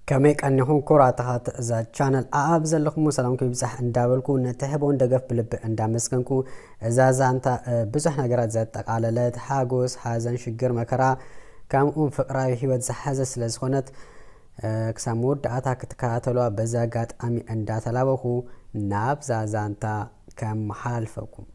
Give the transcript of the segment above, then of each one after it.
ከመይ ቀኒኹም ክቡራት ተኸታተልቲ እዛ ቻነል? ኣኣብ ዘለኹም ሰላምኩም ይብዛሕ እንዳበልኩ፣ ነቲ ህቦን ደገፍ ብልቢ እንዳመስገንኩ፣ እዛ ዛንታ፣ እ፣ ብዙሕ ነገራት ዘጠቓለለት፣ ሓጎስ፣ ሓዘን፣ ሽግር፣ መከራ፣ ከምኡውን ፍቕራዊ ህይወት ዝሓዘ ስለ ዝኾነት፣ እ፣ ክሳብ መወዳእታ ክትከታተሉዋ በዚ ኣጋጣሚ እንዳተላበኹ፣ ናብዛ ዛንታ ከመሓላልፈኩም።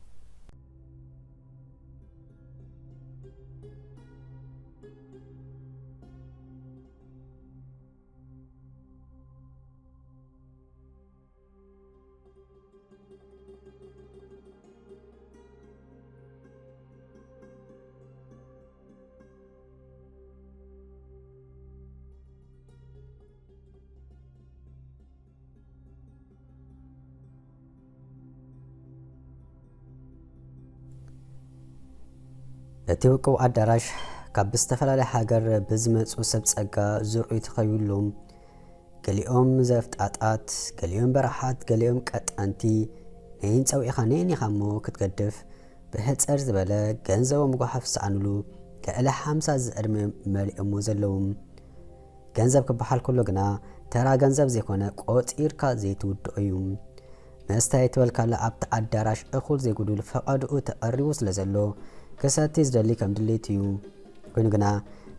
እቲ ውቁብ ኣዳራሽ ካብ ዝተፈላለየ ሃገር ብዝመጹ ሰብ ጸጋ ዝርኡይ ተኸቢቡሎም፣ ገሊኦም ዘፍጣጣት፣ ገሊኦም በራሓት፣ ገሊኦም ቀጠንቲ። ነይን ጸዊዕኻ ነይን ኢኻ እሞ ክትገድፍ፣ ብሕጽር ዝበለ ገንዘቦም ጓሓፍ ዝሰኣኑሉ ልዕሊ ሓምሳ ዝዕድመ መሊኦሞ ዘለዉ። ገንዘብ ክበሃል ከሎ ግና ተራ ገንዘብ ዘይኮነ ቆጺርካ ዘይትውድኦ እዩ። መስተ ኣይትበልካላ ኣብቲ ኣዳራሽ እኹል ዘይጉዱል ፈቐድኡ ተቐሪቡ ስለ ዘሎ ክሰቲ ዝደሊ ከም ድሌቱ እዩ። ኮይኑ ግና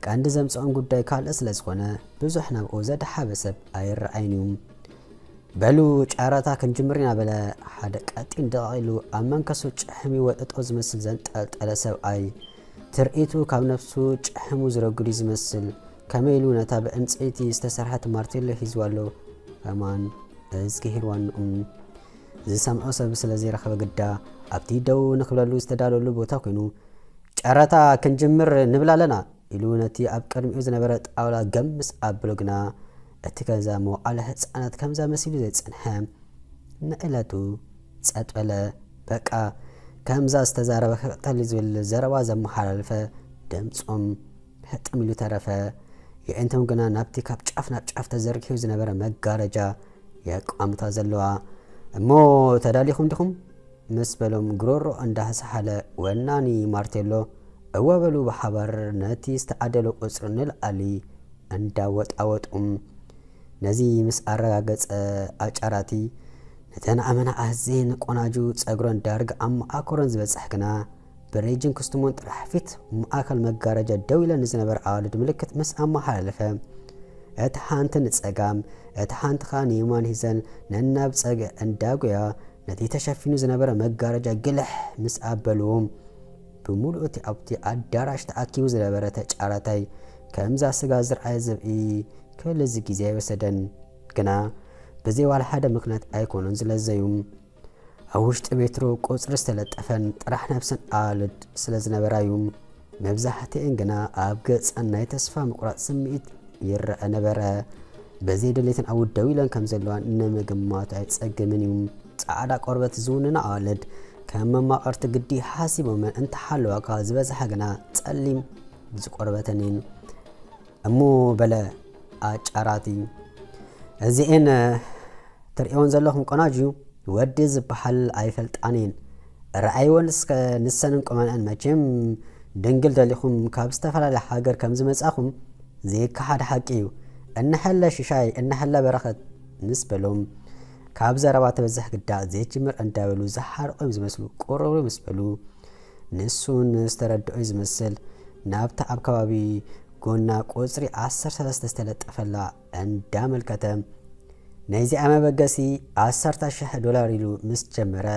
ቀንዲ ዘምጽኦም ጉዳይ ካልእ ስለ ዝኾነ ብዙሕ ናብኡ ዘደሓበ ሰብ ኣይረኣይን እዩ። በሉ ጨረታ ክንጅምር ኢና በለ ሓደ ቀጢን ደቒቕ ኢሉ ኣብ መንከሱ ጭሕሚ ወጥጦ ዝመስል ዘንጠልጠለ ሰብኣይ። ትርኢቱ ካብ ነፍሱ ጭሕሙ ዝረጉድ እዩ ዝመስል። ከመይ ኢሉ ነታ ብዕንጸይቲ ዝተሰርሐት ማርቴሎ ሒዝዋ ኣሎ? ከማን እዝጊ ሂርዋንኡ። ዝሰምዖ ሰብ ስለ ዘይረኸበ ግዳ ኣብቲ ደው ንኽብለሉ ዝተዳለወሉ ቦታ ኮይኑ፣ "ጨረታ ክንጅምር ንብል ኣለና" ኢሉ ነቲ ኣብ ቅድሚኡ ዝነበረ ጣውላ ገም ምስ ኣበሎ ግና፣ እቲ ገዛ መውዓሊ ህጻናት ከምዛ መሲሉ ዘይጸንሐ ንእለቱ ጸጥ በለ። በቃ ከምዛ ዝተዛረበ ክቕተል ዝብል ዘረባ ዘመሓላለፈ ድምጾም ህጥም ኢሉ ተረፈ። የእንቶም ግና ናብቲ ካብ ጫፍ ናብ ጫፍ ተዘርጊሑ ዝነበረ መጋረጃ የቋምታ ዘለዋ። "እሞ ተዳሊኹም ዲኹም?" ምስ በሎም ጉሮሮ እንዳሰሓለ ወናኒ ማርቴሎ፣ "እወ" በሉ ብሓባር ነቲ ዝተዓደለ ቁጽሪ ንላዕሊ እንዳወጣወጡ። ነዚ ምስ ኣረጋገጸ ኣጫራቲ፣ ነተን ኣመና ኣዝየን ቆናጁ ጸጉረን ዳርጋ ኣብ መኣኮረን ዝበጽሕ ግና ብሬጅን ክስትሞን ጥራሕ ፊት ማእከል መጋረጃ ደው ኢለን ንዝነበራ ኣዋልድ ምልክት ምስ ኣመሓላለፈ፣ እታ ሓንቲ ንጸጋም፣ እታ ሓንቲ ኸኣ ንየማን ሒዘን ነናብ ጸግዕ እንዳጎያ ነቲ ተሸፊኑ ዝነበረ መጋረጃ ግልሕ ምስ ኣበልዎ፣ ብምሉእ እቲ ኣብቲ ኣዳራሽ ተኣኪቡ ዝነበረ ተጫራታይ ከምዛ ስጋ ዝረኣየ ዘብኢ ክልዚ ግዜ ኣይወሰደን። ግና ብዘይ ዋላ ሓደ ምኽንያት ኣይኮኑን ዝለዘዩ። ኣብ ውሽጢ ቤትሮ ቁጽሪ ዝተለጠፈን ጥራሕ ነብሰን ኣዋልድ ስለ ዝነበራዩ፣ መብዛሕትኤን ግና ኣብ ገጸን ናይ ተስፋ ምቑራጽ ስምዒት ይረኣ ነበረ። በዘይ ድሌተን ኣብኡ ደው ኢለን ከም ዘለዋ ንምግማት ኣይጸግምን እዩ። ጻዕዳ ቆርበት ዝውንና ኣዋልድ ከም መማቕርቲ ግዲ ሓሲቦመን እንተሓለዋ፣ ካብ ዝበዝሓ ግና ጸሊም ዝቆርበተን እየን። እሞ በለ ኣጫራቲ፣ እዚኤን ትርእዮን ዘለኹም ቆናጁ ወዲ ዝበሃል ኣይፈልጣን እየን። ረኣይወን እስከ ንሰንን ቁመንአን። መቸም ድንግል ደሊኹም ካብ ዝተፈላለየ ሃገር ከም ዝመጻኹም ዘይከሓድ ሓቂ እዩ። እነሐለ ሽሻይ፣ እነሐለ በረኸት ምስ በሎም፣ ካብ ዘረባ ትበዝሕ ግዳ ዘይጅምር እንዳበሉ ዝሓርቑ እዮም ዝመስሉ። ቁሩብ ምስ በሉ፣ ንሱን ዝተረድኦ እዩ ዝመስል። ናብታ ኣብ ከባቢ ጎና ቁጽሪ ዓሰርተ ሰለስተ ዝተለጠፈላ እንዳመልከተ፣ ናይዚኣ መበገሲ ዓሰርተ ሽሕ ዶላር ኢሉ ምስ ጀመረ፣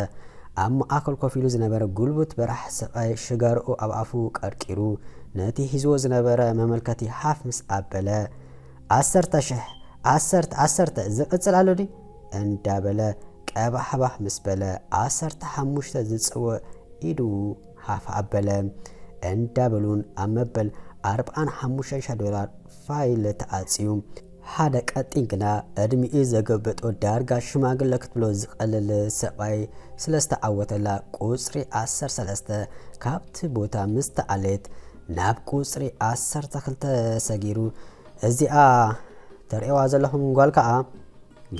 ኣብ ማእከል ኮፍ ኢሉ ዝነበረ ጉልቡት በራሕ ሰብኣይ ሽጋርኡ ኣብ ኣፉ ቀርቂሩ፣ ነቲ ሒዝዎ ዝነበረ መመልከቲ ሓፍ ምስ ኣበለ፣ "ዓሰርተ ሽሕ፣ ዓሰርተ፣ ዓሰርተ፣ ዝቕጽል ኣሎ ድዩ?" እንዳበለ ቀባሕባሕ ምስ በለ፣ ዓሰርተ ሓሙሽተ ዝጽውዕ ኢዱ ሃፍ ኣበለ። እንዳበሉን ኣብ መበል ኣርብዓን ሓሙሽተን ዶላር ፋይል ተዓጽዩ። ሓደ ቀጢን ግና ዕድሚኡ ዘገበጦ ዳርጋ ሽማግለ ክትብሎ ዝቐልል ሰብኣይ ስለ ዝተዓወተላ ቁጽሪ ዓሰርተ ሰለስተ ካብቲ ቦታ ምስ ተዓሌት ናብ ቁጽሪ ዓሰርተ ክልተ ሰጊሩ፣ እዚኣ ተርእዋ ዘለኹም ጓል ከኣ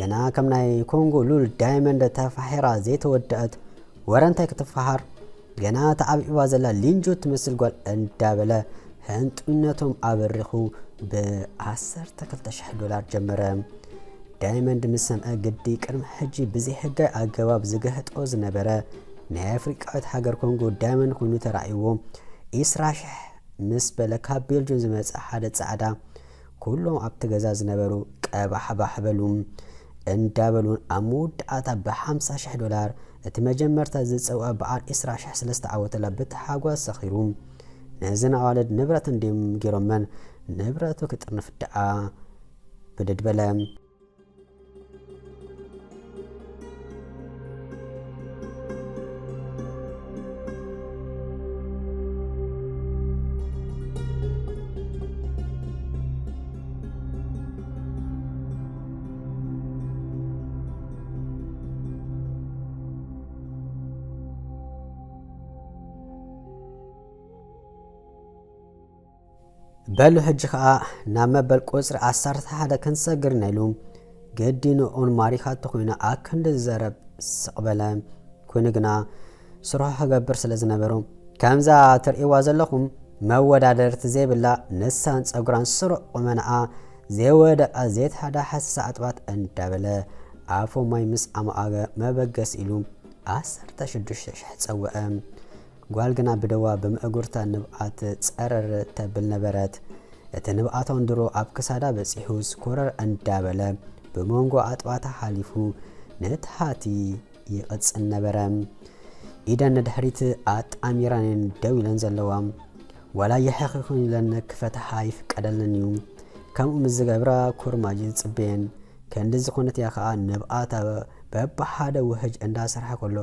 ገና ከም ናይ ኮንጎ ሉል ዳይመንድ ተፋሒራ ዘይተወደአት ወረ እንታይ ክትፈሓር፣ ገና ተዓብዒባ ዘላ ሊንጆ ትመስል ጓል እንዳበለ ህንጡይነቶም ኣበሪኹ ብ12,000 ዶላር ጀመረ። ዳይመንድ ምስ ሰምዐ ግዲ ቅድሚ ሕጂ ብዘይሕጋዊ ኣገባብ ዝገህጦ ዝነበረ ናይ ኣፍሪቃዊት ሃገር ኮንጎ ዳይመንድ ኮይኑ ተራእይዎ። 20,000 ምስ በለ ካብ ቤልጅም ዝመጸ ሓደ ጻዕዳ ኩሎም ኣብቲ ገዛ ዝነበሩ ቀባሕባሕ በሉ እንዳበሉን ኣብ መወዳእታ ብ50,000 ዶላር እቲ መጀመርታ ዝጸውዐ በዓል 20,000 ስለ ዝተዓወተላ ብታሓጓስ ሰኺሩ ነዘን ኣዋልድ ንብረት እንድዮም ገይሮመን ንብረቱ ክጥርንፍ ደኣ ብድድ በለ። በሉ ሕጂ ኸኣ ናብ መበል ቁጽሪ ዓሰርተ ሓደ ክንሰግር ኢና ኢሉ። ግዲ ንኡን ማሪኻቶ ኮይና ኣክንዲ ዝዘረብ ስቕ በለ። ኮይኑ ግና ስርሑ ክገብር ስለ ዝነበሮ፣ ከምዛ ትርእይዋ ዘለኹም መወዳደርቲ ዘይብላ ንሳን ጸጉራን ስሩዕ ቁመናኣ ዘይወደቐ ዘይተሓዳሓሰ ኣጥባት እንዳበለ ኣፎ ማይ ምስ ኣሞኣገ መበገስ ኢሉ 16,000 ጸውዐ። ጓል ግና ብደዋ ብምእጉርታ ንብዓት ጸረር ተብል ነበረት። እቲ ንብዓታ ወንድሮ ኣብ ክሳዳ በጺሑስ ኮረር እንዳበለ ብመንጎ ኣጥባታ ሓሊፉ ንታሕቲ ይቕጽል ነበረ። ኢደን ንድሕሪት ኣጣሚረን እየን ደው ኢለን ዘለዋ። ዋላ የሕኺኹን ኢለን ክፈትሓ ይፍቀደለን እዩ። ከምኡ ምስ ዝገብራ ኩርማጅ ዝጽበየን። ከንዲ ዝኾነት እያ ኸኣ ንብዓታ በብሓደ ውሕጅ እንዳሰርሐ ከሎ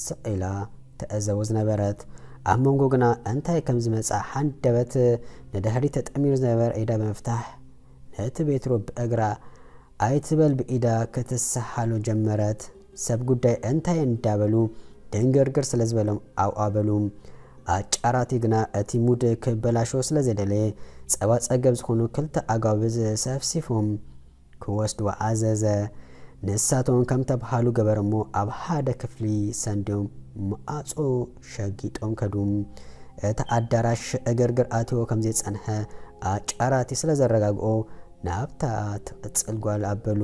ስቕ ኢላ ትዕዘቦ ዝነበረት። ኣብ መንጎ ግና እንታይ ከም ዝመጽኣ ሓንደበት ንድሕሪት ተጠሚሩ ዝነበረ ኢዳ ብምፍታሕ ነቲ ቤትሮ ብእግራ ኣይትበል ብኢዳ ክትሰሓሎ ጀመረት። ሰብ ጉዳይ እንታይ እንዳበሉ ድንግርግር ስለ ዝበሎም ኣብኣ በሉ። ኣጫራቲ ግና እቲ ሙድ ክበላሾ ስለ ዘደለየ ጸባ ጸገብ ዝኾኑ ክልተ ኣጋብዝ ሰፍሲፎም ክወስድዋ ኣዘዘ። ንሳቶም ከም ተባሃሉ ገበረ እሞ ኣብ ሓደ ክፍሊ ሰንድዮም ማዕጾ ሸጊጦም ከዱ። እቲ ኣዳራሽ ዕግርግር ኣትዎ ከም ዘይጸንሐ ኣጫራቲ ስለ ዘረጋግኦ ናብታ ትቕጽል ጓል ኣበሉ።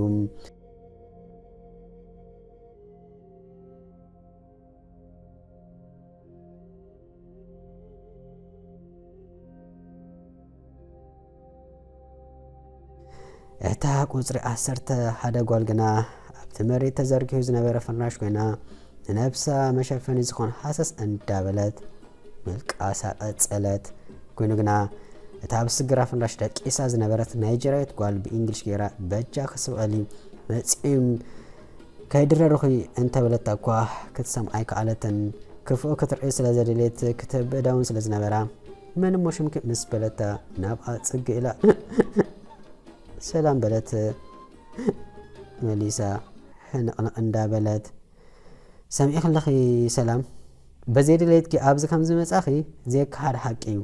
እታ ቁጽሪ ዓሰርተ ሓደ ጓል ግና ኣብቲ መሬት ተዘርጊሑ ዝነበረ ፍርናሽ ኮይና ንነብሳ መሸፈኒ ዝኾን ሃሰስ እንዳበለት ምልቃሳ ቀጸለት። ኮይኑ ግና እታ ኣብ ስግራ ፍርናሽ ደቂሳ ዝነበረት ናይጀርያዊት ጓል ብእንግሊሽ ገይራ በጃኺ ስብቐሊ መጺኦም ከይድረርኹ እንተበለታ እኳ ክትሰምዓ ኣይከኣለትን። ክፉእ ክትርኢ ስለ ዘደልየት ክትብእዳ እውን ስለ ዝነበራ መን እሞ ሽምኪ ምስ በለታ ናብኣ ጽግ ኢላ ሰላም በለት። መሊሳ ሕንቕንቕ እንዳበለት ሰሚዒ ከለኺ ሰላም፣ በዘይ ድሌትኪ ኣብዚ ከም ዝመጻኺ ዘይከሓድ ሓቂ እዩ።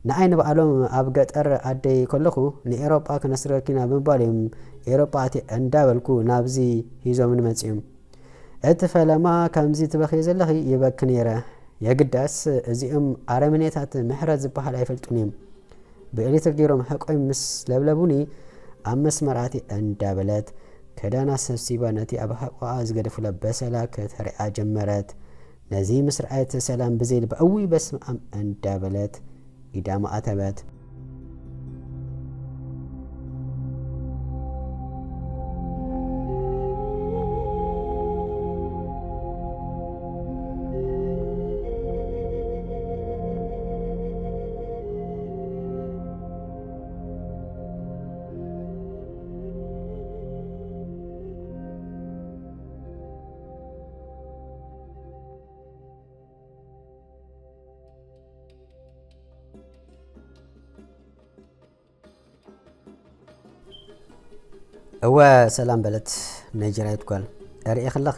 ንዓይ ንባዕሎም ኣብ ገጠር ኣደይ ከለኹ ንኤሮጳ ክነስረኪ ኢና ብምባል እዮም ኤሮጳ ኣትየ እንዳበልኩ ናብዚ ሂዞምኒ መጺኦም። እቲ ፈለማ ከምዚ ትበኽዪ ዘለኺ ይበኪ ነይረ። የግዳስ እዚኦም ኣረመኔታት ምሕረት ዝበሃል ኣይፈልጡን እዮም። ብኤሌክትሪክ ገይሮም ሕቆይ ምስ ለብለቡኒ ኣብ መስመር ኣትየ እንዳበለት ክዳና ሰብሲባ ነቲ ኣብ ሕቆኣ ዝገደፉላ በሰላ ከተርዕያ ጀመረት። ነዚ ምስ ረኣየት ሰላም ብዘይ ልባ እውይ በስመ ኣብ እንዳበለት ኢዳ ማዕተበት። እወ ሰላም በለት ናይጀርያዊት ጓል። ርእኺ ኣለኺ፣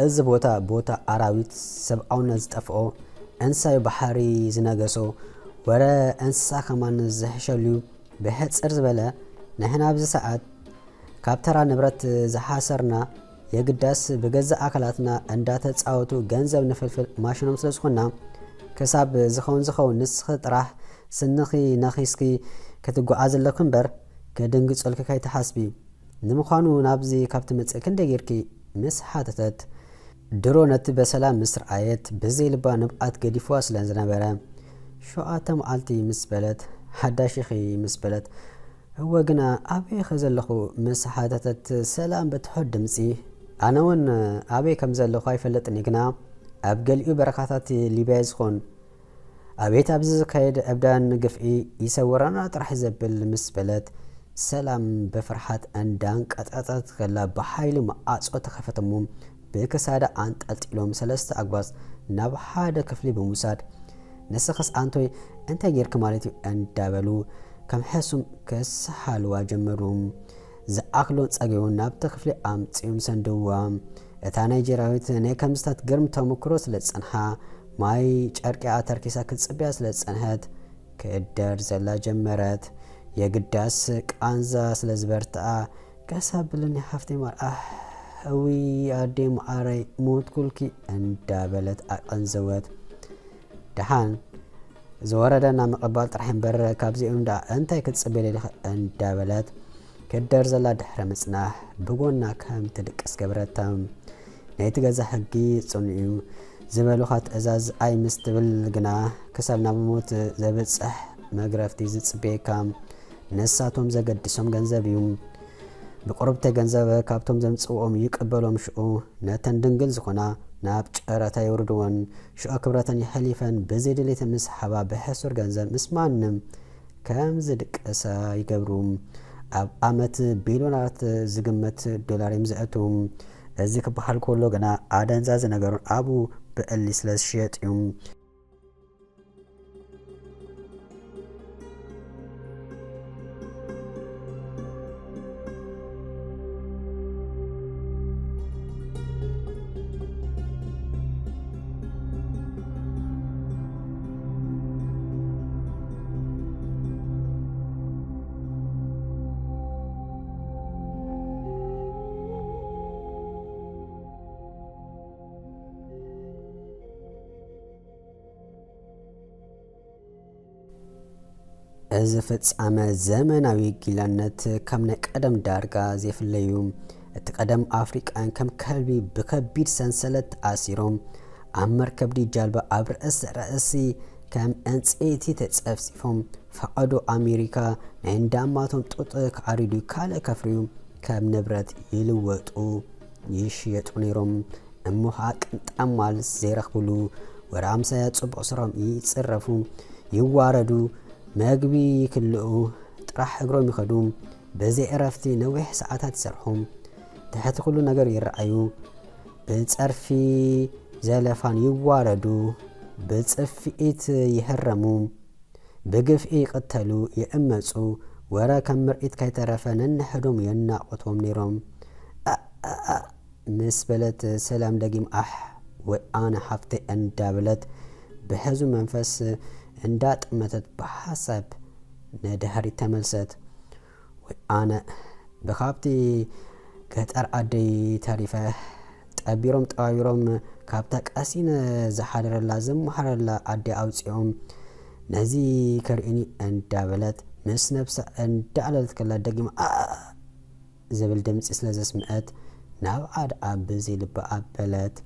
እዚ ቦታ፣ ቦታ ኣራዊት፣ ሰብኣውነት ዝጠፍኦ፣ እንስሳዊ ባሕሪ ዝነገሶ፣ ወረ እንስሳ ከማን ዝሕሸሉ እዩ። ብሕጽር ዝበለ፣ ንሕና ኣብዚ ሰዓት ካብ ተራ ንብረት ዝሓሰርና፣ የግዳስ ብገዛእ ኣካላትና እንዳተጻወቱ ገንዘብ ንፍልፍል ማሽኖም ስለ ዝኾንና፣ ክሳብ ዝኸውን ዝኸውን ንስኺ ጥራሕ ስንኺ ነኺስኪ ክትጓዓዚ ኣለኪ እምበር፣ ከድንግጸልኪ ከይትሓስቢ። ንምዃኑ ናብዚ ካብ ትመጽእ ክንደይ ጌርኪ? ምስ ሓተተት፣ ድሮ ነቲ በሰላ ምስ ረኣየት፣ ብዘይ ልባ ንብዓት ገዲፍዋ ስለ ዝነበረ፣ ሸውዓተ መዓልቲ ምስ በለት፣ ሓዳሽ ኢኺ ምስ በለት፣ እወ ግና ኣበይ ኢኺ ዘለኹ? ምስ ሓተተት፣ ሰላም ብትሑት ድምጺ፣ ኣነ እውን ኣበይ ከም ዘለኹ ኣይፈልጥን እየ፣ ግና ኣብ ገሊኡ በረኻታት ሊብያ እዩ ዝኾን። ኣቤት ኣብዚ ዝካየድ ዕብዳን ግፍዒ፣ ይሰውረና ጥራሕ ዘብል ምስ በለት፣ ሰላም ብፍርሓት እንዳንቀጥቀጠት ከላ ብሓይሊ መዓጾ ተኸፈተሞ። ብክሳዳ ኣንጠልጢሎም ሰለስተ ኣጓዝ ናብ ሓደ ክፍሊ ብምውሳድ፣ "ንስኽስ ኣንቶይ እንታይ ጌርኪ ማለት እዩ?" እንዳበሉ ከም ሕሱም ክስሓልዋ ጀመሩ። ዝኣኽሎ ጸጊቦም ናብቲ ክፍሊ ኣምጺኦም ሰንድዋ። እታ ናይጀርያዊት ናይ ከምዝታት ግርም ተመክሮ ስለ ዝጸንሓ፣ ማይ ጨርቂኣ ተርኪሳ ክትጽበያ ስለ ዝጸንሐት፣ ክእደር ዘላ ጀመረት። የግዳስ ቃንዛ ስለ ዝበርትኣ፣ "ቀስ ኣብልኒ ሓፍተይ ማር፣ ኣሕ፣ እውይ ኣደይ መዓረይ፣ ሞትኩልኪ" እንዳበለት ኣቐንዘወት። ደሓን ዝወረደና ምቕባል ጥራሕ እምበር፣ ካብዚኦም ደኣ እንታይ ክትጽበ ደሊኺ? እንዳበለት ክደር ዘላ ድሕረ ምጽናሕ ብጎና ከም ትድቅስ ገበረታ። ናይቲ ገዛ ሕጊ ጽኑዕ እዩ። ዝበሉኻ ትእዛዝ ኣይምስ ትብል ግና፣ ክሳብ ናብ ሞት ዘብጽሕ መግረፍቲ ዝጽበየካ። ንሳቶም ዘገድሶም ገንዘብ እዩ። ብቁሩብተይ ገንዘብ ካብቶም ዘምጽእዎም ይቅበሎም፣ ሽኡ ነተን ድንግል ዝኾና ናብ ጨረታ የውርድወን። ሽኦ ክብረተን የሕሊፈን ብዘይድሌት ምስ ሓባ ብሕሱር ገንዘብ ምስ ማንም ከም ዝድቀሳ ይገብሩ። ኣብ ኣመት ቢልዮናት ዝግመት ዶላር እዮም ዘእቱ። እዚ ክበሃል ከሎ ግና ኣደንዛዚ ነገሩን ኣብኡ ብዕሊ ስለ ዝሽየጥ እዩ። እዚ ፍጻመ ዘመናዊ ጊላነት ካብ ናይ ቀደም ዳርጋ ዘይፍለዩ። እቲ ቀደም ኣፍሪቃውያን ከም ከልቢ ብከቢድ ሰንሰለት ተኣሲሮም፣ ኣብ መርከብ ድዩ ጃልባ ኣብ ርእሲ ርእሲ ከም ዕንጸይቲ ተጸፍጺፎም፣ ፈቐዶ ኣሜሪካ ናይ እንዳማቶም ጡጥ ክዓርዩ ድዩ ካልእ ከፍርዩ ከም ንብረት ይልወጡ ይሽየጡ ነይሮም። እሞ ኸዓ ቅንጣብ ማል ዘይረኽብሉ፣ ወረ ኣምሳያ ጽቡቕ ስራሖም ይጽረፉ፣ ይዋረዱ፣ መግቢ ይክልኡ፣ ጥራሕ እግሮም ይኸዱ፣ ብዘይ ዕረፍቲ ነዊሕ ሰዓታት ይሰርሑ፣ ትሕቲ ኩሉ ነገር ይረኣዩ፣ ብጸርፊ ዘለፋን ይዋረዱ፣ ብጽፍኢት ይህረሙ፣ ብግፍዒ ይቕተሉ፣ ይዕመጹ፣ ወረ ከም ምርኢት ከይተረፈ ነንሕዶም የናቑትዎም ነይሮም። ኣእ፣ ኣእ፣ ኣእ፣ ምስ በለት ሰላም ደጊም ኣሕ፣ ወይ ኣነ ሓፍተይ እንዳበለት ብሕዙ መንፈስ እንዳጠመተት ብሓሳብ ንድሕሪት ተመልሰት። ወይ ኣነ ብኻብቲ ገጠር ዓደይ ተሪፈ፣ ጠቢሮም ጠባቢሮም ካብታ ቀሲነ ዝሓድረላ ዝመሓረላ ዓዲ ኣውፂኦም ነዚ ከርእዩኒ እንዳበለት ምስ ነብሳ እንዳዕለለት ከላ ደጊማ ኣእ ዝብል ድምፂ ስለ ዘስምዐት ናብኣ ደኣ ብዘይ ልባ ኣበለት።